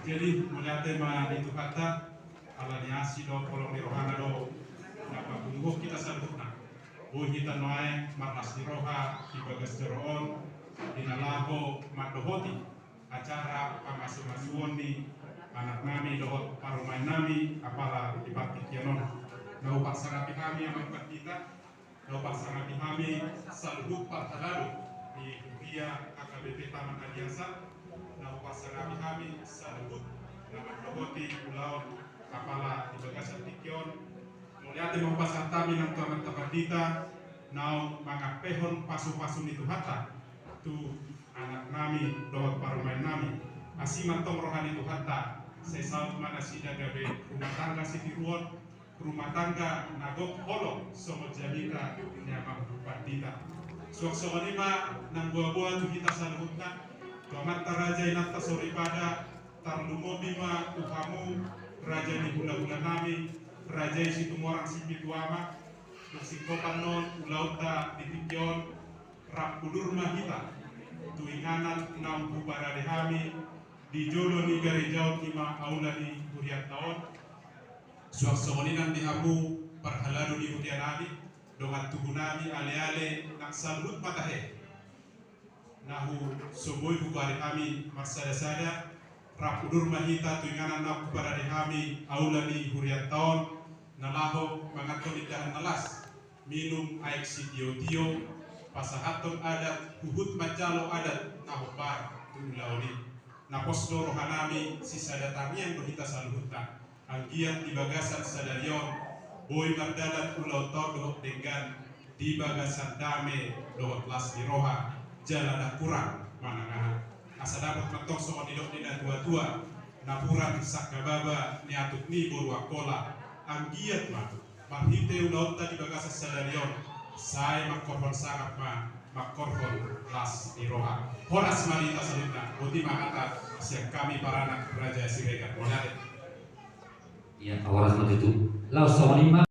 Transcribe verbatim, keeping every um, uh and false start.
Jadi mauliate ma di Tuhanta, ala ni asi dohot holong ni rohana do na papunguhon hita saluhutna. Boi hita nuaeng marlas ni roha di bagas joro on, di na laho mandohoti acara pamasumasuon ni anaknami dohot parumaennami apala di partingkian on. Na hupasangap hami amang pandita, na hupasangap hami saluhut parhalado ni huria H K B P Taman Aliansa, na hupasangap hami saluhut na mandohoti ulaon apala di bagasan tingki on. Mauliate ma hupasahat hami nang tu amanta pandita naung mangampehon pasupasu ni Tuhanta tu anaknami dohot parumaennami. Asi ma antong roha ni Tuhanta, sai saut ma nasida gabe rumah tangga sitiruon, rumah tangga na gok holong songon jamita ni amang pandita. Suang songon i ma nang boaboa tu hita saluhutna, tu amanta raja inanta soripada, tarlumobi ma tu hamu raja ni hulahulanami, raja i Situmorang Sipitu Ama. Dung singkop annon ulaonta di tingki on, rap udur ma hita tu inganan naung huparade hami di jolo ni gareja on, i ma aula ni hurianta on. Suang songon i nang di hamu parhalado ni hurianami, dongan tubunami, aleale nang saluhut ma tahe na so boi huparade hami marsadasada, rap udur ma hita tu inganan naung huparade hami aula ni hurianta on, na laho mangan indahan na las, minum aek sitiotio, pasahathon adat, huhut manjalo adat na hombar tu ulaon i. Na pos do rohanami, sisada tangiang do hita saluhutna. Anggiat di bagasan sadari on boi mardalan ulaonta on dohot denggan di bagasan dame dohot las ni roha, jala ndang hurang manang aha. Asa dapot ma antong songon nidok ni natuatua, napuran sangkababa niatuk ni boru Angkola, anggiat ma marhite ulaonta di bagasan sadari on, sai mangkorhon sangap ma mangkorhon las ni roha. Horas ma di hita saluhutna. Boti ma hata sian hami paranak Raja Siregar. Mauliate. Ia, horas ma tutu. Laos songon i ma.